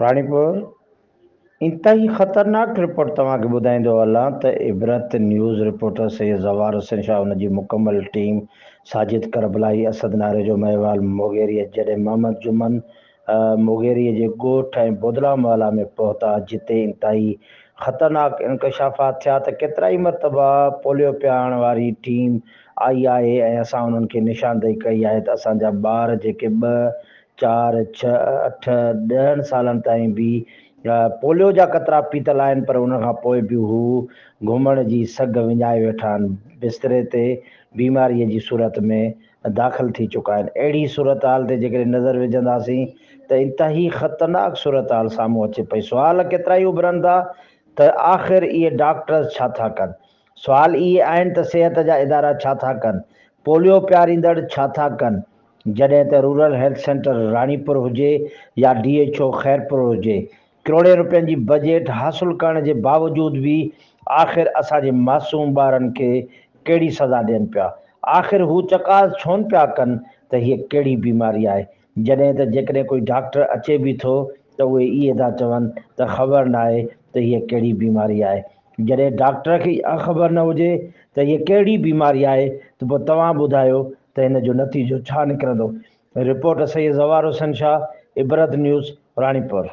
راڻيپور، انتهائي خطرناڪ رپورٽ توهان کي ٻڌائيندو هلان ته عبرت نيوز رپورٽر سيد زوار حسين شاهه ان جي مڪمل ٽيم ساجد ڪربلائي، اسد ناريجو مهيوال موغيريء جڏهن محمد جمن موغيريء جي ڳوٺ ۽ بودلا محلا ۾ پهتا جتي انتهائي خطرناڪ انڪشافات ٿيا ته ڪيترائي مرتبا پوليو پيارڻ واري ٽيم آئي آهي ۽ اسان انهن کي نشاندهي ڪئي آهي ته اسان جا ٻار جيڪي ٻه چار، ڇهه، اٺ، ڏهن سالن تائين به پوليو جا قطرا پيتل آهن پر ان کان پوء به هو گهمڻ جي سگهه وڃائي ويٺا آهن، بستري تي بيماريء جي صورت ۾ داخل ٿي چڪا آهن. اهڙي صورتحال تي جيڪڏهن نظر وجهنداسين ته انتهائي خطرناڪ صورتحال سامهون اچي پئي. سوال ڪيترائي اڀرن ٿا ته آخر اهي ڊاڪٽرز ڇا ٿا ڪن؟ سوال اهي آهن ته صحت جا ادارا ڇا ٿا ڪن؟ پوليو پياريندڙ ڇا ٿا ڪن؟ جڏهن ته رورل هيلٿ سينٽر راڻيپور هجي يا ڊي ايڇ او خيرپور هجي ڪروڙين روپين جي بجيٽ حاصل ڪرڻ جي باوجود به آخر اسان جي معصوم ٻارن کي ڪهڙي سزا ڏين پيا آخر هو چڪاس ڇونه پيا ڪن ته هيء ڪهڙي بيماري آهي جڏهن ته جيڪڏهن ڪوئي ڊاڪٽر اچي به ٿو ته اهي اهي ٿا چون ته خبر ناهي ته هيء ڪهڙي بيماري آهي جڏهن ڊاڪٽر کي اها خبر نه هجي ته هيء ڪهڙي بيماري آهي ته پوء توهان ٻڌايو ته ان جو نتيجو ڇا نڪرندو؟ رپورٽ سيد زوار حسين شاهه، عبرت نيوز، راڻيپور.